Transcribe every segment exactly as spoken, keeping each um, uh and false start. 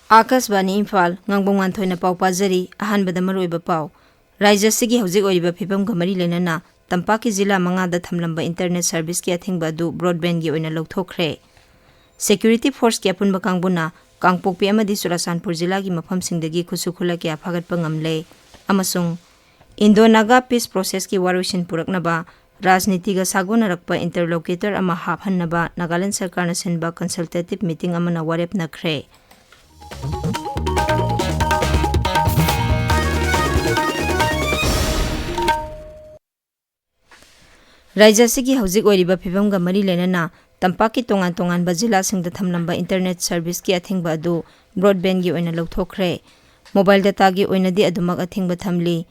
ꯑꯥꯀꯥꯁꯕꯥꯅꯤ ꯏꯝꯐꯥꯜ, ꯉꯥꯡꯕꯝ ꯉꯥꯟꯊꯣꯏꯅ ꯄꯥꯎ ꯄꯥꯖꯔꯤ꯫ ꯑꯍꯥꯟꯕꯗ ꯃꯔꯨꯑꯣꯏꯕ ꯄꯥꯎ꯫ ꯔꯥꯖ꯭ꯌ ꯑꯁꯤꯒꯤ ꯍꯧꯖꯤꯛ ꯑꯣꯏꯔꯤꯕ ꯐꯤꯕꯝꯒ ꯃꯔꯤ ꯂꯩꯅꯅ ꯇꯝꯄꯥꯛꯀꯤ ꯖꯤꯂꯥ ꯃꯉꯥꯗ ꯊꯝꯂꯝꯕ internet serviceꯀꯤ ꯑꯊꯤꯡꯕ ꯑꯗꯨ broadbandꯒꯤ ꯑꯣꯏꯅ ꯂꯧꯊꯣꯛꯈ꯭ꯔꯦ꯫ Security forceꯀꯤ ꯑꯄꯨꯟꯕ ꯀꯥꯡꯕꯨꯅ ꯀꯥꯡꯄꯣꯛꯄꯤ ꯑꯃꯗꯤ ꯆꯨꯔꯥꯆꯥꯟꯄꯨꯔ ꯖꯤꯂꯥꯒꯤ ꯃꯐꯝꯁꯤꯡꯗꯒꯤ ꯈꯨꯠꯁꯨ ꯈꯨꯠꯂꯥꯏ ꯀꯌꯥ ꯐꯥꯒꯠꯄ ꯉꯝꯂꯦ꯫ ꯑꯃꯁꯨꯡ Indo-Naga peace processꯀꯤ ꯋꯥꯔꯣꯏꯁꯤꯟ ꯄꯨꯔꯛꯅꯕ ꯔꯥꯖꯅꯤꯇꯤꯒ ꯁꯥꯒꯣꯟꯅꯔꯛꯄ interlocutor ꯑꯃ ꯍꯥꯞꯍꯟꯅꯕ ꯅꯥꯒꯥꯂꯦꯟꯗ ꯁꯔꯀꯥꯔꯅ ꯁꯤꯟꯕ consultative meeting ꯑꯃꯅ ꯋꯥꯔꯦꯞ ꯅꯈ꯭ꯔꯦ꯫ ꯔꯥꯖ꯭ꯌ ꯑꯁꯤꯒꯤ ꯍꯧꯖꯤꯛ ꯑꯣꯏꯔꯤꯕ ꯐꯤꯕꯝꯒ ꯃꯔꯤ ꯂꯩꯅꯅ ꯇꯝꯄꯥꯛꯀꯤ ꯇꯣꯉꯥꯟ ꯇꯣꯉꯥꯟꯕ ꯖꯤꯂꯥꯁꯤꯡꯗ ꯊꯝꯂꯝꯕ internet serviceꯀꯤ ꯑꯊꯤꯡꯕ ꯑꯗꯨ broadbandꯒꯤ ꯑꯣꯏꯅ ꯂꯧꯊꯣꯛꯈ꯭ꯔꯦ꯫ Mobile dataꯒꯤ ꯑꯣꯏꯅꯗꯤ ꯑꯗꯨꯃꯛ ꯑꯊꯤꯡꯕ ꯊꯝꯂꯤ꯫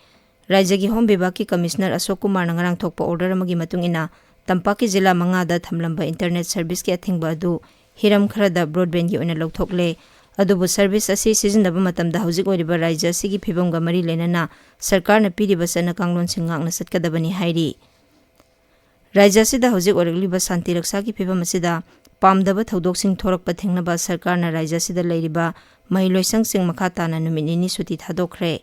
ꯔꯥꯖ꯭ꯌꯒꯤ ꯍꯣꯝ ꯕꯤꯚꯥꯒꯀꯤ ꯀꯃꯤꯁꯅꯔ ꯑꯁꯣꯛ ꯀꯨꯃꯥꯔꯅ ꯉꯔꯥꯡ ꯊꯣꯛꯄ order ꯑꯃꯒꯤ ꯃꯇꯨꯡ ꯏꯟꯅ, ꯇꯝꯄꯥꯛꯀꯤ ꯖꯤꯂꯥ ꯃꯉꯥꯗ ꯊꯝꯂꯝꯕ internet serviceꯀꯤ ꯑꯊꯤꯡꯕ ꯑꯗꯨ ꯍꯤꯔꯝ ꯈꯔꯗ broadbandꯒꯤ ꯑꯣꯏꯅ ꯂꯧꯊꯣꯛꯂꯦ꯫ ꯑꯗꯨꯕꯨ service ꯑꯁꯤ ꯁꯤꯖꯤꯟꯅꯕ ꯃꯇꯝꯗ ꯍꯧꯖꯤꯛ ꯑꯣꯏꯔꯤꯕ ꯔꯥꯖ꯭ꯌ ꯑꯁꯤꯒꯤ ꯐꯤꯕꯝꯒ ꯃꯔꯤ ꯂꯩꯅꯅ ꯁꯔꯀꯥꯔꯅ ꯄꯤꯔꯤꯕ ꯆꯠꯅ ꯀꯥꯡꯂꯣꯟꯁꯤꯡ ꯉꯥꯛꯅ ꯆꯠꯀꯗꯕꯅꯤ ꯍꯥꯏꯔꯤ꯫ ꯔꯥꯖ꯭ꯌ ꯑꯁꯤꯗ ꯍꯧꯖꯤꯛ ꯑꯣꯏꯔꯛꯂꯤꯕ ꯁꯥꯟꯇꯤ ꯔꯛꯁꯥꯒꯤ ꯐꯤꯕꯝ ꯑꯁꯤꯗ ꯄꯥꯝꯗꯕ ꯊꯧꯗꯣꯛꯁꯤꯡ ꯊꯣꯔꯛꯄ ꯊꯤꯡꯅꯕ ꯁꯔꯀꯥꯔꯅ ꯔꯥꯖ꯭ꯌ ꯑꯁꯤꯗ ꯂꯩꯔꯤꯕ ꯃꯍꯩꯂꯣꯏꯁꯪꯁꯤꯡ ꯃꯈꯥ ꯇꯥꯅ ꯅꯨꯃꯤꯠ ꯅꯤꯅꯤ ꯁꯨꯇꯤ ꯊꯥꯗꯣꯛꯈ꯭ꯔꯦ꯫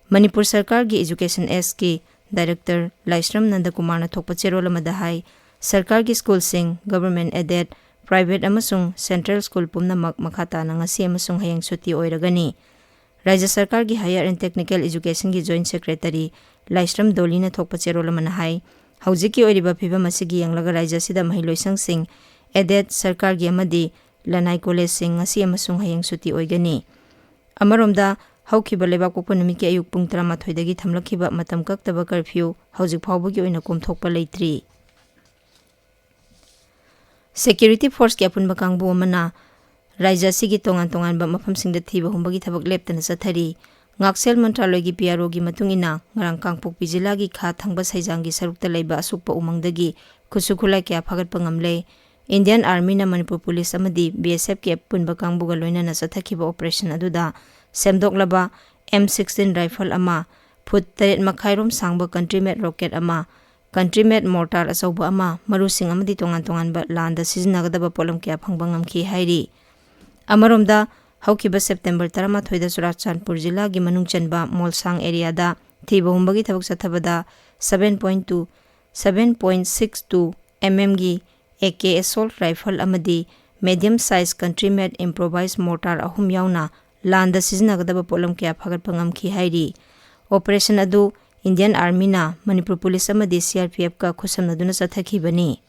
ꯃꯅꯤꯄꯨꯔ ꯁꯔꯀꯥꯔꯒꯤ Education Sꯀꯤ director ꯂꯥꯏꯁ꯭ꯔꯝ ꯅꯟꯗꯀꯨꯃꯥꯔꯅ ꯊꯣꯛꯄ ꯆꯦꯔꯣꯜ ꯑꯃꯗ ꯍꯥꯏ, ꯁꯔꯀꯥꯔꯒꯤ ꯁ꯭ꯀꯨꯜꯁꯤꯡ, government aided, private ꯑꯃꯁꯨꯡ central ꯁ꯭ꯀꯨꯜ ꯄꯨꯝꯅꯃꯛ ꯃꯈꯥ ꯇꯥꯅ ꯉꯁꯤ ꯑꯃꯁꯨꯡ ꯍꯌꯦꯡ ꯁꯨꯇꯤ ꯑꯣꯏꯔꯒꯅꯤ꯫ ꯔꯥꯖ꯭ꯌ ꯁꯔꯀꯥꯔꯒꯤ Higher and Technical Educationꯒꯤ Joint Secretary ꯂꯥꯏꯁ꯭ꯔꯝ ꯗꯣꯂꯤꯅ ꯊꯣꯛꯄ ꯆꯦꯔꯣꯜ ꯑꯃꯅ ꯍꯥꯏ, ꯍꯧꯖꯤꯛꯀꯤ ꯑꯣꯏꯔꯤꯕ ꯐꯤꯕꯝ ꯑꯁꯤꯒꯤ ꯌꯦꯡꯂꯒ ꯔꯥꯖ꯭ꯌ ꯑꯁꯤꯗ ꯃꯍꯩꯂꯣꯏꯁꯪꯁꯤꯡ, aided, ꯁꯔꯀꯥꯔꯒꯤ ꯑꯃꯗꯤ ꯂꯅꯥꯏ ꯀꯣꯂꯦꯖꯁꯤꯡ ꯉꯁꯤ ꯑꯃꯁꯨꯡ ꯍꯌꯦꯡ ꯁꯨꯇꯤ ꯑꯣꯏꯒꯅꯤ꯫ ꯑꯃꯔꯣꯝꯗ, ꯍꯧꯈꯤꯕ ꯂꯩꯕꯥꯛꯄꯣꯛꯄ ꯅꯨꯃꯤꯠꯀꯤ ꯑꯌꯨꯛ ꯄꯨꯡ ꯇꯔꯥꯃꯥꯊꯣꯏꯗꯒꯤ ꯊꯝꯂꯛꯈꯤꯕ ꯃꯇꯝ ꯀꯛꯇꯕ curfew ꯍꯧꯖꯤꯛ ꯐꯥꯎꯕꯒꯤ ꯑꯣꯏꯅ ꯀꯣꯝꯊꯣꯛꯄ ꯂꯩꯇ꯭ꯔꯤ꯫ Security forceꯀꯤ ꯑꯄꯨꯟꯕ ꯀꯥꯡꯕꯨ ꯑꯃꯅ ꯔꯥꯖ꯭ꯌ ꯑꯁꯤꯒꯤ ꯇꯣꯉꯥꯟ ꯇꯣꯉꯥꯟꯕ ꯃꯐꯝꯁꯤꯡꯗ ꯊꯤꯕ ꯍꯨꯝꯕꯒꯤ ꯊꯕꯛ ꯂꯦꯞꯇꯅ ꯆꯠꯊꯔꯤ꯫ ꯉꯥꯛꯁꯦꯜ ꯃꯟꯇ꯭ꯔꯥꯂꯣꯏꯒꯤ PROꯒꯤ ꯃꯇꯨꯡ ꯏꯟꯅ, ꯉꯔꯥꯡ ꯀꯥꯡꯄꯣꯛꯄꯤ ꯖꯤꯂꯥꯒꯤ ꯈꯥ ꯊꯪꯕ ꯁꯩꯖꯥꯡꯒꯤ ꯁꯔꯨꯛꯇ ꯂꯩꯕ ꯑꯁꯣꯛꯄ ꯎꯃꯪꯗꯒꯤ ꯈꯨꯠꯁꯨ ꯈꯨꯠꯂꯥꯏ ꯀꯌꯥ ꯐꯥꯒꯠꯄ ꯉꯝꯂꯦ꯫ Indian Armyꯅ ꯃꯅꯤꯄꯨꯔ ꯄꯨꯂꯤꯁ ꯑꯃꯗꯤ BSFꯀꯤ ꯑꯄꯨꯟꯕ ꯀꯥꯡꯕꯨꯒ ꯂꯣꯏꯅꯅ ꯆꯠꯊꯈꯤꯕ operation ꯑꯗꯨꯗ ꯁꯦꯝꯗꯣꯛꯂꯕ M sixteen rifle ꯑꯃ, ꯐꯨꯠ ꯇꯔꯦꯠ ꯃꯈꯥꯏꯔꯣꯝ ꯁꯥꯡꯕ country made rocket ꯑꯃ, country made mortar ꯑꯆꯧꯕ ꯑꯃ, ꯃꯔꯨꯁꯤꯡ ꯑꯃꯗꯤ ꯇꯣꯉꯥꯟ ꯇꯣꯉꯥꯟꯕ ꯂꯥꯟꯗ ꯁꯤꯖꯤꯟꯅꯒꯗꯕ ꯄꯣꯠꯂꯝ ꯀꯌꯥ ꯐꯪꯕ ꯉꯝꯈꯤ ꯍꯥꯏꯔꯤ꯫ ꯑꯃꯔꯣꯝꯗ, ꯍꯧꯈꯤꯕ ꯁꯦꯞꯇꯦꯝꯕꯔ ꯇꯔꯥꯃꯥꯊꯣꯏꯗ ꯆꯨꯔꯥꯆꯥꯟꯄꯨꯔ ꯖꯤꯂꯥꯒꯤ ꯃꯅꯨꯡ ꯆꯟꯕ ꯃꯣꯜꯁꯥꯡ ꯑꯦꯔꯤꯌꯥꯗ ꯊꯤꯕ ꯍꯨꯝꯕꯒꯤ ꯊꯕꯛ ꯆꯠꯊꯕꯗ seven point two, seven point six two mmꯒꯤ AK assault rifle ꯑꯃꯗꯤ medium size country made improvised mortar ꯑꯍꯨꯝ ꯌꯥꯎꯅ ꯂꯥꯟꯗ ꯁꯤꯖꯤꯟꯅꯒꯗꯕ ꯄꯣꯠꯂꯝ ꯀꯌꯥ ꯐꯥꯒꯠꯄ ꯉꯝꯈꯤ ꯍꯥꯏꯔꯤ꯫ Operation ꯑꯗꯨ Indian Armyꯅ ꯃꯅꯤꯄꯨꯔ ꯄꯨꯂꯤꯁ ꯑꯃꯗꯤ CRPFꯀ ꯈꯨꯠꯁꯝꯅꯗꯨꯅ ꯆꯠꯊꯈꯤꯕꯅꯤ꯫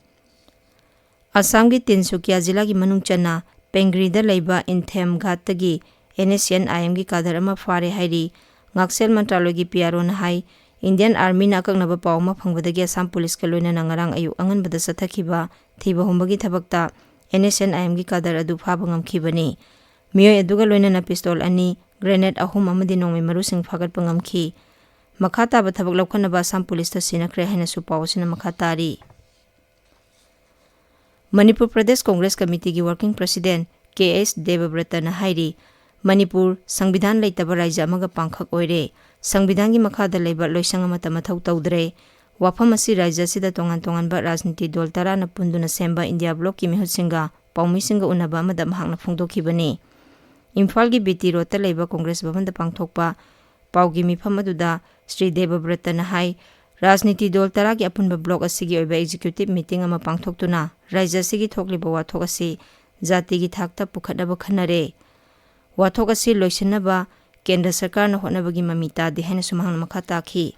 ꯑꯁꯥꯝꯒꯤ ꯇꯤꯟꯁꯨꯀꯤꯌꯥ ꯖꯤꯂꯥꯒꯤ ꯃꯅꯨꯡ ꯆꯟꯅ ꯄꯦꯡꯒ꯭ꯔꯤꯗ ꯂꯩꯕ ꯏꯟꯊꯦꯝ ꯘꯥꯠꯇꯒꯤ NSCN-IMꯒꯤ ꯀꯥꯗꯔ ꯑꯃ ꯐꯥꯔꯦ ꯍꯥꯏꯔꯤ꯫ ꯉꯥꯛꯁꯦꯜ ꯃꯟꯇ꯭ꯔꯥꯂꯣꯏꯒꯤ PROꯅ ꯍꯥꯏ, Indian Armyꯅ ꯑꯀꯛꯅꯕ ꯄꯥꯎ ꯑꯃ ꯐꯪꯕꯗꯒꯤ ꯑꯁꯥꯝ ꯄꯨꯂꯤꯁꯀ ꯂꯣꯏꯅꯅ ꯉꯔꯥꯡ ꯑꯌꯨꯛ ꯑꯉꯟꯕꯗ ꯆꯠꯊꯈꯤꯕ ꯊꯤꯕ ꯍꯨꯝꯕꯒꯤ ꯊꯕꯛꯇ NSCN-IMꯒꯤ ꯀꯥꯗꯔ ꯑꯗꯨ ꯐꯥꯕ ꯉꯝꯈꯤꯕꯅꯤ꯫ ꯃꯤꯑꯣꯏ ꯑꯗꯨꯒ ꯂꯣꯏꯅꯅ ꯄꯤꯁꯇꯣꯜ ꯑꯅꯤ, ꯒ꯭ꯔꯦꯅꯦꯗ ꯑꯍꯨꯝ ꯑꯃꯗꯤ ꯅꯣꯡꯃꯩ ꯃꯔꯨꯁꯤꯡ ꯐꯥꯒꯠꯄ ꯉꯝꯈꯤ꯫ ꯃꯈꯥ ꯇꯥꯕ ꯊꯕꯛ ꯂꯧꯈꯠꯅꯕ ꯑꯁꯥꯝ ꯄꯨꯂꯤꯁꯇ ꯁꯤꯟꯅꯈ꯭ꯔꯦ ꯍꯥꯏꯅꯁꯨ ꯄꯥꯎ ꯑꯁꯤꯅ ꯃꯈꯥ ꯇꯥꯔꯤ꯫ ꯃꯅꯤꯄꯨꯔ ꯄ꯭ꯔꯗꯦꯁ ꯀꯣꯡꯒ꯭ꯔꯦꯁ ꯀꯃꯤꯇꯤꯒꯤ ꯋꯥꯔꯀꯤꯡ ꯄ꯭ꯔꯁꯤꯗꯦꯟ ꯀꯦ ꯑꯦꯁ ꯗꯦꯕꯕ꯭ꯔꯇꯅ ꯍꯥꯏꯔꯤ, ꯃꯅꯤꯄꯨꯔ ꯁꯪꯕꯤꯙꯥꯟ ꯂꯩꯇꯕ ꯔꯥꯖ꯭ꯌ ꯑꯃꯒ ꯄꯥꯡꯈꯛ ꯑꯣꯏꯔꯦ꯫ ꯁꯪꯕꯤꯙꯥꯟꯒꯤ ꯃꯈꯥꯗ ꯂꯩꯕ ꯂꯣꯏꯁꯪ ꯑꯃꯠꯇ ꯃꯊꯧ ꯇꯧꯗ꯭ꯔꯦ꯫ ꯋꯥꯐꯝ ꯑꯁꯤ ꯔꯥꯖ꯭ꯌ ꯑꯁꯤꯗ ꯇꯣꯉꯥꯟ ꯇꯣꯉꯥꯟꯕ ꯔꯥꯖꯅꯤꯇꯤ ꯗꯣꯜ ꯇꯔꯥꯅ ꯄꯨꯟꯗꯨꯅ ꯁꯦꯝꯕ ꯏꯟꯗꯤꯌꯥ ꯕ꯭ꯂꯣꯛꯀꯤ ꯃꯤꯍꯨꯠꯁꯤꯡꯒ ꯄꯥꯎꯃꯤꯁꯤꯡꯒ ꯎꯅꯕ ꯑꯃꯗ ꯃꯍꯥꯛꯅ ꯐꯣꯡꯗꯣꯛꯈꯤꯕꯅꯤ꯫ ꯏꯝꯐꯥꯜꯒꯤ BT ꯔꯣꯗꯇ ꯂꯩꯕ ꯀꯣꯡꯒ꯭ꯔꯦꯁ ꯚꯕꯟꯗ ꯄꯥꯡꯊꯣꯛꯄ ꯄꯥꯎꯒꯤ ꯃꯤꯐꯝ ꯑꯗꯨꯗ ꯁ꯭ꯔꯤ ꯗꯦꯕꯕ꯭ꯔꯇꯅ ꯍꯥꯏ, ꯔꯥꯖꯅꯤꯇꯤ ꯗꯣꯜ ꯇꯔꯥꯒꯤ ꯑꯄꯨꯟꯕ ꯕ꯭ꯂꯣꯛ ꯑꯁꯤꯒꯤ ꯑꯣꯏꯕ ꯑꯦꯛꯖꯤꯀ꯭ꯌꯨꯇꯤꯚ ꯃꯤꯇꯤꯡ ꯑꯃ ꯄꯥꯡꯊꯣꯛꯇꯨꯅ ꯔꯥꯖ꯭ꯌ ꯑꯁꯤꯒꯤ ꯊꯣꯛꯂꯤꯕ ꯋꯥꯊꯣꯛ ꯑꯁꯤ ꯖꯥꯇꯤꯒꯤ ꯊꯥꯛꯇ ꯄꯨꯈꯠꯅꯕ ꯈꯟꯅꯔꯦ꯫ ꯋꯥꯊꯣꯛ ꯑꯁꯤ ꯂꯣꯏꯁꯤꯟꯅꯕ ꯀꯦꯟꯗ꯭ꯔ ꯁꯔꯀꯥꯔꯅ ꯍꯣꯠꯅꯕꯒꯤ ꯃꯃꯤ ꯇꯥꯗꯦ ꯍꯥꯏꯅꯁꯨ ꯃꯍꯥꯛꯅ ꯃꯈꯥ ꯇꯥꯈꯤ꯫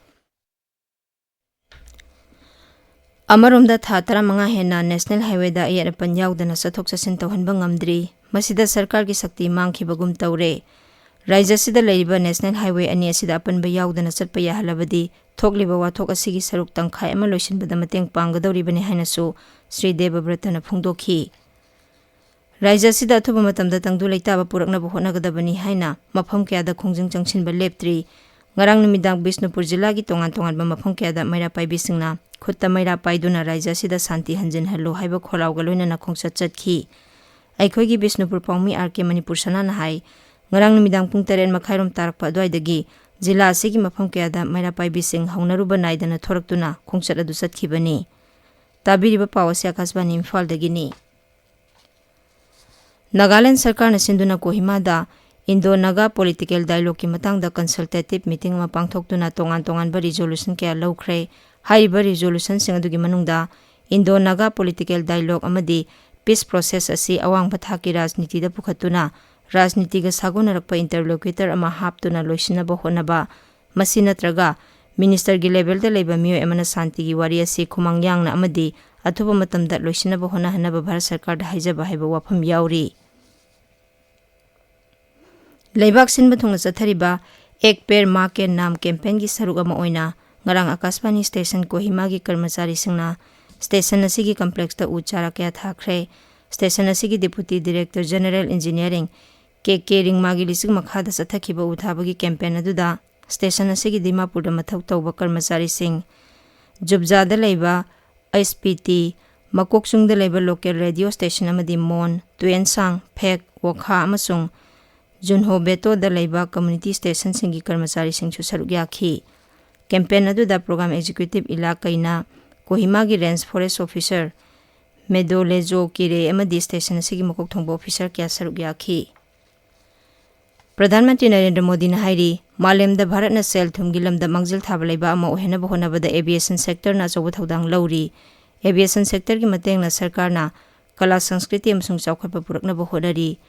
ꯑꯃꯔꯣꯝꯗ, ꯊꯥ ꯇꯔꯥꯃꯉꯥ ꯍꯦꯟꯅ ꯅꯦꯁꯅꯦꯜ ꯍꯥꯏꯋꯦꯗ ꯑꯌꯦꯠ ꯑꯄꯟ ꯌꯥꯎꯗꯅ ꯆꯠꯊꯣꯛ ꯆꯠꯁꯤꯟ ꯇꯧꯍꯟꯕ ꯉꯝꯗ꯭ꯔꯤ꯫ ꯃꯁꯤꯗ ꯁꯔꯀꯥꯔꯒꯤ ꯁꯛꯇꯤ ꯃꯥꯡꯈꯤꯕꯒꯨꯝ ꯇꯧꯔꯦ꯫ ꯔꯥꯖ꯭ꯌ ꯑꯁꯤꯗ ꯂꯩꯔꯤꯕ ꯅꯦꯁꯅꯦꯜ ꯍꯥꯏꯋꯦ ꯑꯅꯤ ꯑꯁꯤꯗ ꯑꯄꯟꯕ ꯌꯥꯎꯗꯅ ꯆꯠꯄ ꯌꯥꯍꯜꯂꯕꯗꯤ ꯊꯣꯛꯂꯤꯕ ꯋꯥꯊꯣꯛ ꯑꯁꯤꯒꯤ ꯁꯔꯨꯛ ꯇꯪꯈꯥꯏ ꯑꯃ ꯂꯣꯏꯁꯤꯟꯕꯗ ꯃꯇꯦꯡ ꯄꯥꯡꯒꯗꯧꯔꯤꯕꯅꯤ ꯍꯥꯏꯅꯁꯨ ꯁ꯭ꯔꯤ ꯗꯦꯕꯕ꯭ꯔꯇꯅ ꯐꯣꯡꯗꯣꯛꯈꯤ꯫ ꯔꯥꯖ꯭ꯌ ꯑꯁꯤꯗ ꯑꯊꯨꯕ ꯃꯇꯝꯗ ꯇꯪꯗꯨ ꯂꯩꯇꯥꯕ ꯄꯨꯔꯛꯅꯕ ꯍꯣꯠꯅꯒꯗꯕꯅꯤ ꯍꯥꯏꯅ ꯃꯐꯝ ꯀꯌꯥꯗ ꯈꯣꯡꯖꯪ ꯆꯪꯁꯤꯟꯕ ꯂꯦꯞꯇ꯭ꯔꯤ꯫ ꯉꯔꯥꯡ ꯅꯨꯃꯤꯗꯥꯡ ꯕꯤꯁꯅꯨꯄꯨꯔ ꯖꯤꯂꯥꯒꯤ ꯇꯣꯉꯥꯟ ꯇꯣꯉꯥꯟꯕ ꯃꯐꯝ ꯀꯌꯥꯗ ꯃꯩꯔꯥ ꯄꯥꯏꯕꯤꯁꯤꯡꯅ ꯈꯨꯠꯇ ꯃꯩꯔꯥ ꯄꯥꯏꯗꯨꯅ ꯔꯥꯖ꯭ꯌ ꯑꯁꯤꯗ ꯁꯥꯟꯇꯤ ꯍꯟꯖꯤꯟꯍꯜꯂꯨ ꯍꯥꯏꯕ ꯈꯣꯜꯂꯥꯎꯒ ꯂꯣꯏꯅꯅ ꯈꯣꯡꯆꯠ ꯆꯠꯈꯤ꯫ ꯑꯩꯈꯣꯏꯒꯤ ꯕꯤꯁꯅꯨꯄꯨꯔ ꯄꯥꯎꯃꯤ ꯑꯥꯔ ꯀꯦ ꯃꯅꯤꯄꯨꯔ ꯁꯅꯥꯅ ꯍꯥꯏ, ꯉꯔꯥꯡ ꯅꯨꯃꯤꯗꯥꯡ ꯄꯨꯡ ꯇꯔꯦꯠ ꯃꯈꯥꯏꯔꯣꯝ ꯇꯥꯔꯛꯄ ꯑꯗꯨꯋꯥꯏꯗꯒꯤ ꯖꯤꯂꯥ ꯑꯁꯤꯒꯤ ꯃꯐꯝ ꯀꯌꯥꯗ ꯃꯩꯔꯥ ꯄꯥꯏꯕꯤꯁꯤꯡ ꯍꯧꯅꯔꯨꯕ ꯅꯥꯏꯗꯅ ꯊꯣꯔꯛꯇꯨꯅ ꯈꯣꯡꯆꯠ ꯑꯗꯨ ꯆꯠꯈꯤꯕꯅꯤ꯫ ꯇꯥꯕꯤꯔꯤꯕ ꯄꯥꯎ ꯑꯁꯤ ꯑꯀꯥꯁꯕꯥꯅꯤ ꯏꯝꯐꯥꯜꯗꯒꯤꯅꯤ꯫ ꯅꯥꯒꯥꯂꯦꯟ ꯁꯔꯀꯥꯔꯅ ꯁꯤꯟꯗꯨꯅ ꯀꯣꯍꯤꯃꯥꯗ ꯏꯟꯗꯣ ꯅꯥꯒꯥ ꯄꯣꯂꯤꯇꯤꯀꯦꯜ ꯗꯥꯏꯂꯣꯒꯀꯤ ꯃꯇꯥꯡꯗ ꯀꯟꯁꯜꯇꯦꯇꯤꯚ ꯃꯤꯇꯤꯡ ꯑꯃ ꯄꯥꯡꯊꯣꯛꯇꯨꯅ ꯇꯣꯉꯥꯟ ꯇꯣꯉꯥꯟꯕ ꯔꯤꯖꯣꯂꯨꯁꯟ ꯀꯌꯥ ꯂꯧꯈ꯭ꯔꯦ꯫ ꯍꯥꯏꯔꯤꯕ ꯔꯤꯖꯣꯂꯨꯁꯟꯁꯤꯡ ꯑꯗꯨꯒꯤ ꯃꯅꯨꯡꯗ ꯏꯟꯗꯣ ꯅꯥꯒꯥ ꯄꯣꯂꯤꯇꯤꯀꯦꯜ ꯗꯥꯏꯂꯣꯒ ꯑꯃꯗꯤ ꯄꯤꯁ ꯄ꯭ꯔꯣꯁꯦꯁ ꯑꯁꯤ ꯑꯋꯥꯡꯕ ꯊꯥꯛꯀꯤ ꯔꯥꯖꯅꯤꯇꯤꯗ ꯄꯨꯈꯠꯇꯨꯅ ꯔꯥꯖꯅꯤꯇꯤꯒ ꯁꯥꯒꯣꯟꯅꯔꯛꯄ ꯏꯟꯇꯔꯂꯣꯀ꯭ꯌꯨꯇꯔ ꯑꯃ ꯍꯥꯞꯇꯨꯅ ꯂꯣꯏꯁꯤꯟꯅꯕ ꯍꯣꯠꯅꯕ, ꯃꯁꯤ ꯅꯠꯇ꯭ꯔꯒ ꯃꯤꯅꯤꯁꯇꯔꯒꯤ ꯂꯦꯚꯦꯜꯗ ꯂꯩꯕ ꯃꯤꯑꯣꯏ ꯑꯃꯅ ꯁꯥꯟꯇꯤꯒꯤ ꯋꯥꯔꯤ ꯑꯁꯤ ꯈꯨꯃꯥꯡ ꯌꯥꯡꯅ ꯑꯃꯗꯤ ꯑꯊꯨꯕ ꯃꯇꯝꯗ ꯂꯣꯏꯁꯤꯟꯅꯕ ꯍꯣꯠꯅꯍꯟꯅꯕ ꯚꯥꯔꯠ ꯁꯔꯀꯥꯔꯗ ꯍꯥꯏꯖꯕ ꯍꯥꯏꯕ ꯋꯥꯐꯝ ꯌꯥꯎꯔꯤ꯫ ꯂꯩꯕꯥꯛ ꯁꯤꯟꯕ ꯊꯨꯡꯅ ꯆꯠꯊꯔꯤꯕ ꯑꯦꯛ ꯄꯦꯔ ꯃꯥ ꯀꯦ ꯅꯥꯝ ꯀꯦꯝꯄꯦꯟꯒꯤ ꯁꯔꯨꯛ ꯑꯃ ꯑꯣꯏꯅ ꯉꯔꯥꯡ ꯑꯀꯥꯁꯕꯥꯅꯤ ꯁ꯭ꯇꯦꯁꯟ ꯀꯣꯍꯤꯃꯥꯒꯤ ꯀꯔꯃꯆꯥꯔꯤꯁꯤꯡꯅ ꯁ꯭ꯇꯦꯁꯟ ꯑꯁꯤꯒꯤ ꯀꯝꯄ꯭ꯂꯦꯛꯁꯇ ꯎ ꯆꯥꯔꯥ ꯀꯌꯥ ꯊꯥꯈ꯭ꯔꯦ꯫ ꯁ꯭ꯇꯦꯁꯟ ꯑꯁꯤꯒꯤ ꯗꯦꯄꯨꯇꯤ ꯗꯤꯔꯦꯛꯇꯔ ꯖꯦꯅꯔꯦꯜ ꯏꯟꯖꯤꯅꯤꯌꯥꯔꯤꯡ ꯀꯦ ꯀꯦ ꯔꯤꯡꯃꯥꯒꯤ ꯂꯤꯆꯤꯡ ꯃꯈꯥꯗ ꯆꯠꯊꯈꯤꯕ ꯎ ꯊꯥꯕꯒꯤ ꯀꯦꯝꯄꯦꯟ ꯑꯗꯨꯗ ꯁ꯭ꯇꯦꯁꯟ ꯑꯁꯤꯒꯤ ꯗꯤꯃꯥꯄꯨꯔꯗ ꯃꯊꯧ ꯇꯧꯕ ꯀꯔꯃꯆꯥꯔꯤꯁꯤꯡ, ꯖꯨꯕꯖꯥꯗ ꯂꯩꯕ ꯑꯩꯆ ꯄꯤ ꯇꯤ, ꯃꯀꯣꯛꯆꯨꯡꯗ ꯂꯩꯕ ꯂꯣꯀꯦꯜ ꯔꯦꯗꯤꯑꯣ ꯁ꯭ꯇꯦꯁꯟ ꯑꯃꯗꯤ ꯃꯣꯟ, ꯇꯨꯌꯦꯟꯁꯥꯡ, ꯐꯦꯛ, ꯋꯣꯈꯥ ꯑꯃꯁꯨꯡ ꯖꯨꯟꯍꯣ ꯕꯦꯇꯣꯗ ꯂꯩꯕ ꯀꯝꯃ꯭ꯌꯨꯅꯤꯇꯤ ꯁ꯭ꯇꯦꯁꯟꯁꯤꯡꯒꯤ ꯀꯔꯃꯆꯥꯔꯤꯁꯤꯡꯁꯨ ꯁꯔꯨꯛ ꯌꯥꯈꯤ꯫ ꯀꯦꯝꯄꯦꯟ ꯑꯗꯨꯗ ꯄ꯭ꯔꯣꯒ꯭ꯔꯥꯝ ꯑꯦꯛꯖꯤꯀ꯭ꯌꯨꯇꯤꯚ ꯏꯂꯥ ꯀꯩꯅ ꯀꯣꯍꯤꯃꯥꯒꯤ ꯔꯦꯟꯖ ꯐꯣꯔꯦꯁ ꯑꯣꯐꯤꯁꯥꯔ ꯃꯦꯗꯣꯂꯦꯖꯣ ꯀꯤꯔꯦ ꯑꯃꯗꯤ ꯁ꯭ꯇꯦꯁꯟ ꯑꯁꯤꯒꯤ ꯃꯀꯣꯛ ꯊꯣꯡꯕ ꯑꯣꯐꯤꯁꯥꯔ ꯀꯌꯥ ꯁꯔꯨꯛ ꯌꯥꯈꯤ꯫ ꯄ꯭ꯔꯙꯥꯟ ꯃꯟꯇ꯭ꯔꯤ ꯅꯔꯦꯟꯗ꯭ꯔ ꯃꯣꯗꯤꯅ ꯍꯥꯏꯔꯤ, ꯃꯥꯂꯦꯝꯗ ꯚꯥꯔꯠꯅ ꯁꯦꯜ ꯊꯨꯝꯒꯤ ꯂꯝꯗ ꯃꯥꯡꯖꯤꯜ ꯊꯥꯕ ꯂꯩꯕꯥꯛ ꯑꯃ ꯑꯣꯏꯍꯟꯅꯕ ꯍꯣꯠꯅꯕꯗ ꯑꯦꯚꯤꯌꯦꯁꯟ ꯁꯦꯛꯇꯔꯅ ꯑꯆꯧꯕ ꯊꯧꯗꯥꯡ ꯂꯧꯔꯤ꯫ ꯑꯦꯚꯤꯌꯦꯁꯟ ꯁꯦꯛꯇꯔꯒꯤ ꯃꯇꯦꯡꯅ ꯁꯔꯀꯥꯔꯅ ꯀꯂꯥ, ꯁꯪꯁꯀ꯭ꯔꯤꯇꯤ ꯑꯃꯁꯨꯡ ꯆꯥꯎꯈꯠꯄ ꯄꯨꯔꯛꯅꯕ ꯍꯣꯠꯅꯔꯤ꯫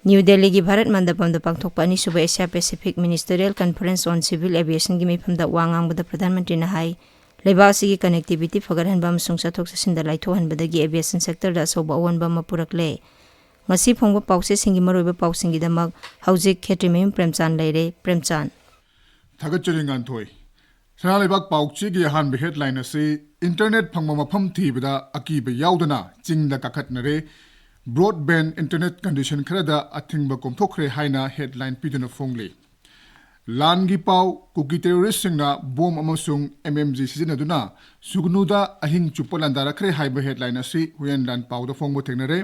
ꯅ꯭ꯌꯨ ꯗꯦꯜꯂꯤꯒꯤ ꯚꯥꯔꯠ ꯃꯟꯗꯄꯝꯗ ꯄꯥꯡꯊꯣꯛꯄ ꯑꯅꯤꯁꯨꯕ ꯑꯦꯁꯤꯌꯥ ꯄꯦꯁꯤꯐꯤꯛ ꯃꯤꯅꯤꯁꯇꯔꯤꯌꯦꯜ ꯀꯟꯐꯔꯦꯟꯁ ꯑꯣꯟ ꯁꯤꯚꯤꯜ ꯑꯦꯚꯤꯌꯦꯁꯟꯒꯤ ꯃꯤꯐꯝꯗ ꯋꯥ ꯉꯥꯡꯕꯗ ꯄ꯭ꯔꯙꯥꯟ ꯃꯟꯇ꯭ꯔꯤꯅ ꯍꯥꯏ, ꯂꯩꯕꯥꯛ ꯑꯁꯤꯒꯤ ꯀꯅꯦꯛꯇꯤꯚꯤꯇꯤ ꯐꯒꯠꯍꯟꯕ ꯑꯃꯁꯨꯡ ꯆꯠꯊꯣꯛ ꯆꯠꯁꯤꯟꯗ ꯂꯥꯏꯊꯣꯛꯍꯟꯕꯗꯒꯤ ꯑꯦꯚꯤꯌꯦꯁꯟ ꯁꯦꯛꯇꯔꯗ ꯑꯆꯧꯕ ꯑꯑꯣꯟꯕ ꯑꯃ ꯄꯨꯔꯛꯂꯦ꯫ ꯉꯁꯤ ꯐꯣꯡꯕ ꯄꯥꯎꯆꯦꯁꯤꯡꯒꯤ ꯃꯔꯨꯑꯣꯏꯕ ꯄꯥꯎꯁꯤꯡꯒꯤꯗꯃꯛ ꯍꯧꯖꯤꯛ ꯈꯦꯇ꯭ꯔꯤꯃꯌꯨꯝ ꯄ꯭ꯔꯦꯝꯆꯥꯟ ꯂꯩꯔꯦ꯫ ꯄ꯭ꯔꯦꯝꯆꯥꯟ꯫ ꯊꯥꯒꯠꯆꯔꯤ ꯉꯥꯟꯊꯣꯏ꯫ ꯁꯅꯥ ꯂꯩꯕꯥꯛ ꯄꯥꯎꯆꯦꯒꯤ ꯑꯍꯥꯟꯕ ꯍꯦꯗꯂꯥꯏꯟ ꯑꯁꯤ ꯏꯟꯇꯔꯅꯦꯠ ꯐꯪꯕ ꯃꯐꯝ ꯊꯤꯕꯗ ꯑꯀꯤꯕ ꯌꯥꯎꯗꯅ ꯆꯤꯡꯗ ꯀꯥꯈꯠꯅꯔꯦ꯫ ꯕ꯭ꯔꯣꯗꯕꯦꯟ ꯏꯟꯇꯔꯅꯦꯠ ꯀꯟꯗꯤꯁꯟ ꯈꯔꯗ ꯑꯊꯤꯡꯕ ꯀꯣꯝꯊꯣꯛꯈ꯭ꯔꯦ ꯍꯥꯏꯅ ꯍꯦꯗꯂꯥꯏꯟ ꯄꯤꯗꯨꯅ ꯐꯣꯡꯂꯤ꯫ ꯂꯥꯟꯒꯤ ꯄꯥꯎ, ꯀꯨꯀꯤ ꯇꯦꯔꯣꯔꯤꯁꯁꯤꯡꯅ ꯕꯣꯝ ꯑꯃꯁꯨꯡ ꯑꯦꯝ ꯑꯦꯝ ꯖꯤ ꯁꯤꯖꯤꯟꯅꯗꯨꯅ ꯁꯨꯒꯅꯨꯗ ꯑꯍꯤꯡ ꯆꯨꯞꯄ ꯂꯥꯟꯗꯥꯔꯛꯈ꯭ꯔꯦ ꯍꯥꯏꯕ ꯍꯦꯗꯂꯥꯏꯟ ꯑꯁꯤ ꯍꯨꯌꯦꯟ ꯂꯥꯟ ꯄꯥꯎꯗ ꯐꯣꯡꯕ ꯊꯦꯡꯅꯔꯦ꯫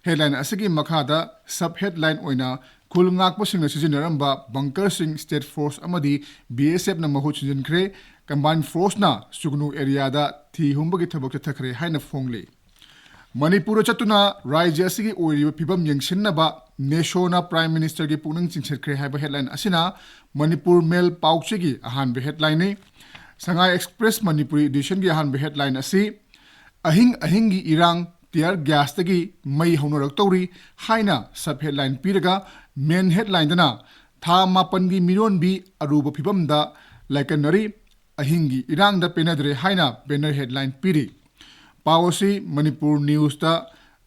ꯍꯦꯗꯂꯥꯏꯟ ꯑꯁꯤꯒꯤ ꯃꯈꯥꯗ ꯁꯕ ꯍꯦꯗꯂꯥꯏꯟ ꯑꯣꯏꯅ ꯈꯨꯜ ꯉꯥꯛꯄꯁꯤꯡꯅ ꯁꯤꯖꯤꯟꯅꯔꯝꯕ ꯕꯪꯀꯔꯁꯤꯡ ꯁ꯭ꯇꯦꯠ ꯐꯣꯔꯁ ꯑꯃꯗꯤ ꯕꯤ ꯑꯦꯁ ꯑꯦꯐꯅ ꯃꯍꯨꯠ ꯁꯤꯟꯖꯤꯟꯈ꯭ꯔꯦ꯫ ꯀꯝꯕꯥꯏꯟ ꯐꯣꯔꯁꯅ ꯁꯨꯒꯅꯨ ꯑꯦꯔꯤꯌꯥꯗ ꯊꯤ ꯍꯨꯝꯕꯒꯤ ꯊꯕꯛ ꯆꯠꯊꯈ꯭ꯔꯦ ꯍꯥꯏꯅ ꯐꯣꯡꯂꯤ꯫ ꯃꯅꯤꯄꯨꯔꯗ ꯆꯠꯇꯨꯅ ꯔꯥꯖ꯭ꯌ ꯑꯁꯤꯒꯤ ꯑꯣꯏꯔꯤꯕ ꯐꯤꯕꯝ ꯌꯦꯡꯁꯤꯟꯅꯕ ꯅꯦꯁꯣꯅ Prime Ministerꯒꯤ ꯄꯨꯛꯅꯤꯡ ꯆꯤꯡꯁꯤꯟꯈ꯭ꯔꯦ ꯍꯥꯏꯕ headline ꯑꯁꯤꯅ ꯃꯅꯤꯄꯨꯔ ꯃꯦꯜ ꯄꯥꯎꯆꯦꯒꯤ ꯑꯍꯥꯟꯕ headlineꯅꯤ꯫ ꯁꯉꯥꯏ Express ꯃꯅꯤꯄꯨꯔꯤ editionꯒꯤ ꯑꯍꯥꯟꯕ headline ꯑꯁꯤ ꯑꯍꯤꯡ ꯑꯍꯤꯡꯒꯤ ꯏꯔꯥꯡ, tear gasꯇꯒꯤ ꯃꯩ ꯍꯧꯅꯔꯛꯇꯧꯔꯤ ꯍꯥꯏꯅ sub headline ꯄꯤꯔꯒ main headlineꯗꯅ ꯊꯥ ꯃꯥꯄꯟꯒꯤ ꯃꯤꯔꯣꯟꯕꯤ ꯑꯔꯨꯕ ꯐꯤꯕꯝꯗ ꯂꯥꯏꯀꯠꯅꯔꯤ, ꯑꯍꯤꯡꯒꯤ ꯏꯔꯥꯡꯗ ꯄꯦꯟꯅꯗ꯭ꯔꯦ ꯍꯥꯏꯅ banner headline ꯄꯤꯔꯤ꯫ ꯄꯥꯎ ꯑꯁꯤ Manipur Newsꯇ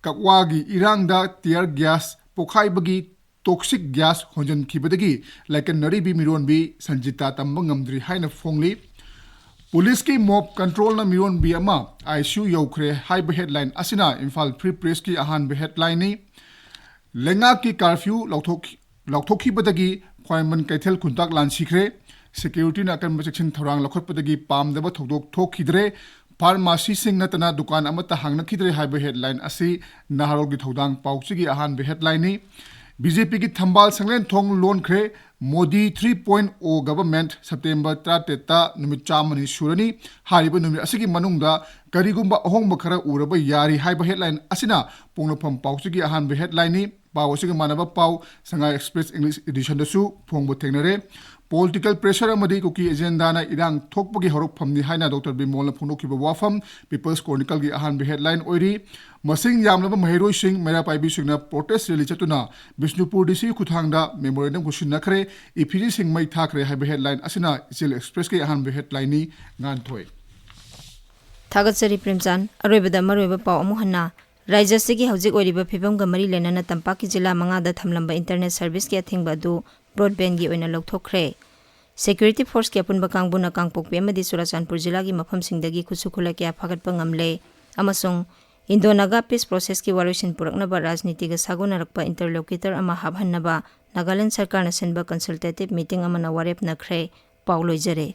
ꯀꯛꯋꯥꯒꯤ ꯏꯔꯥꯡꯗ tear gas ꯄꯣꯈꯥꯏꯕꯒꯤ toxic gas ꯍꯣꯟꯖꯤꯟꯈꯤꯕꯗꯒꯤ ꯂꯥꯏꯀꯠꯅꯔꯤꯕꯤ ꯃꯤꯔꯣꯟꯕꯤ ꯁꯟꯖꯤꯇꯥ ꯇꯝꯕ ꯉꯝꯗ꯭ꯔꯤ ꯍꯥꯏꯅ ꯐꯣꯡꯂꯤ꯫ ꯄꯨꯂꯤꯁꯀꯤ mob controlꯅ ꯃꯤꯔꯣꯟꯕꯤ ꯑꯃ ICU ꯌꯧꯈ꯭ꯔꯦ ꯍꯥꯏꯕ headline ꯑꯁꯤꯅ ꯏꯝꯐꯥꯜ Free Pressꯀꯤ ꯑꯍꯥꯟꯕ headlineꯅꯤ꯫ ꯂꯩꯉꯥꯛꯀꯤ curfew ꯂꯧꯊꯣꯛ-, ꯂꯧꯊꯣꯛꯈꯤꯕꯗꯒꯤ ꯈ꯭ꯋꯥꯏꯔꯝꯕꯟ ꯀꯩꯊꯦꯜ ꯈꯨꯟꯇꯥꯛ ꯂꯥꯟꯁꯤꯈ꯭ꯔꯦ꯫ Securityꯅ ꯑꯀꯟꯕ ꯆꯦꯛꯁꯤꯟ ꯊꯧꯔꯥꯡ ꯂꯧꯈꯠꯄꯗꯒꯤ ꯄꯥꯝꯗꯕ ꯊꯧꯗꯣꯛ ꯊꯣꯛꯈꯤꯗ꯭ꯔꯦ꯫ Pharmacyꯁꯤꯡ ꯅꯠꯇꯅ ꯗꯨꯀꯥꯟ ꯑꯃꯠꯇ ꯍꯥꯡꯅꯈꯤꯗ꯭ꯔꯦ ꯍꯥꯏꯕ headline ꯑꯁꯤ ꯅꯍꯥꯔꯣꯜꯒꯤ ꯊꯧꯗꯥꯡ ꯄꯥꯎꯆꯦꯒꯤ ꯑꯍꯥꯟꯕ headlineꯅꯤ꯫ BJPꯒꯤ ꯊꯝꯕꯥꯜ ꯁꯪꯂꯦꯟ ꯊꯣꯡ ꯂꯣꯟꯈ꯭ꯔꯦ꯫ Modi three point oh government September ꯇꯔꯥꯇꯔꯦꯠꯇ ꯅꯨꯃꯤꯠ ꯆꯥꯝꯃꯅꯤ ꯁꯨꯔꯅꯤ꯫ ꯍꯥꯏꯔꯤꯕ ꯅꯨꯃꯤꯠ ꯑꯁꯤꯒꯤ ꯃꯅꯨꯡꯗ ꯀꯔꯤꯒꯨꯝꯕ ꯑꯍꯣꯡꯕ ꯈꯔ ꯎꯔꯕ ꯌꯥꯔꯤ ꯍꯥꯏꯕ headline ꯑꯁꯤꯅ ꯄꯣꯛꯅꯐꯝ ꯄꯥꯎꯆꯦꯒꯤ ꯑꯍꯥꯟꯕ headlineꯅꯤ꯫ ꯄꯥꯎ ꯑꯁꯤꯒ ꯃꯥꯟꯅꯕ ꯄꯥꯎ ꯁꯉꯥꯏ Express English editionꯗꯁꯨ ꯐꯣꯡꯕ ꯊꯦꯡꯅꯔꯦ꯫ Political pressure ꯑꯃꯗꯤ ꯀꯨꯀꯤ agendaꯅ ꯏꯔꯥꯡ ꯊꯣꯛꯄꯒꯤ ꯍꯧꯔꯛꯐꯝꯅꯤ ꯍꯥꯏꯅ Doctor ꯕꯤꯃꯣꯜꯅ ꯐꯣꯡꯗꯣꯛꯈꯤꯕ ꯋꯥꯐꯝ People's Chronicleꯒꯤ ꯑꯍꯥꯟꯕ headline ꯑꯣꯏꯔꯤ꯫ ꯃꯁꯤꯡ ꯌꯥꯝꯂꯕ ꯃꯍꯩꯔꯣꯏꯁꯤꯡ, ꯃꯩꯔꯥ ꯄꯥꯏꯕꯤꯁꯤꯡꯅ protest rally ꯆꯠꯇꯨꯅ ꯕꯤꯁꯅꯨꯄꯨꯔ DCꯒꯤ ꯈꯨꯠꯊꯥꯡꯗ memorandum ꯈꯨꯠꯁꯤꯟꯅꯈ꯭ꯔꯦ꯫ ꯏꯐꯤꯖꯤꯁꯤꯡ ꯃꯩ ꯊꯥꯈ꯭ꯔꯦ ꯍꯥꯏꯕ headline ꯑꯁꯤꯅ ꯏꯆꯦꯜ Expressꯀꯤ ꯑꯍꯥꯟꯕ headlineꯅꯤ꯫ ꯉꯥꯟꯊꯣꯏ꯫ ꯊꯥꯒꯠꯆꯔꯤ ꯄ꯭ꯔꯦꯝꯆꯥꯟ꯫ ꯑꯔꯣꯏꯕꯗ ꯃꯔꯨꯑꯣꯏꯕ ꯄꯥꯎ ꯑꯃꯨꯛ ꯍꯟꯅ꯫ ꯔꯥꯖ꯭ꯌ ꯑꯁꯤꯒꯤ ꯍꯧꯖꯤꯛ ꯑꯣꯏꯔꯤꯕ ꯐꯤꯕꯝꯒ ꯃꯔꯤ ꯂꯩꯅꯅ ꯇꯝꯄꯥꯛꯀꯤ ꯖꯤꯂꯥ ꯃꯉꯥꯗ ꯊꯝꯂꯝꯕ internet serviceꯀꯤ ꯑꯊꯤꯡꯕ ꯑꯗꯨ broadbandꯒꯤ ꯑꯣꯏꯅ ꯂꯧꯊꯣꯛꯈ꯭ꯔꯦ꯫ Security forceꯀꯤ ꯑꯄꯨꯟꯕ ꯀꯥꯡꯕꯨꯅ ꯀꯥꯡꯄꯣꯛꯄꯤ ꯑꯃꯗꯤ ꯆꯨꯔꯥꯆꯥꯟꯄꯨꯔ ꯖꯤꯂꯥꯒꯤ ꯃꯐꯝꯁꯤꯡꯗꯒꯤ ꯈꯨꯠꯁꯨ ꯈꯨꯠꯂꯥꯏ ꯀꯌꯥ ꯐꯥꯒꯠꯄ ꯉꯝꯂꯦ ꯑꯃꯁꯨꯡ Indo-Naga peace processꯀꯤ ꯋꯥꯔꯣꯏꯁꯤꯟ ꯄꯨꯔꯛꯅꯕ ꯔꯥꯖꯅꯤꯇꯤꯒ ꯁꯥꯒꯣꯟꯅꯔꯛꯄ interlocutor ꯑꯃ ꯍꯥꯞꯍꯟꯅꯕ ꯅꯥꯒꯥꯂꯦꯟꯗ ꯁꯔꯀꯥꯔꯅ ꯁꯤꯟꯕ consultative meeting ꯑꯃꯅ ꯋꯥꯔꯦꯞꯅꯈ꯭ꯔꯦ꯫ ꯄꯥꯎ ꯂꯣꯏꯖꯔꯦ꯫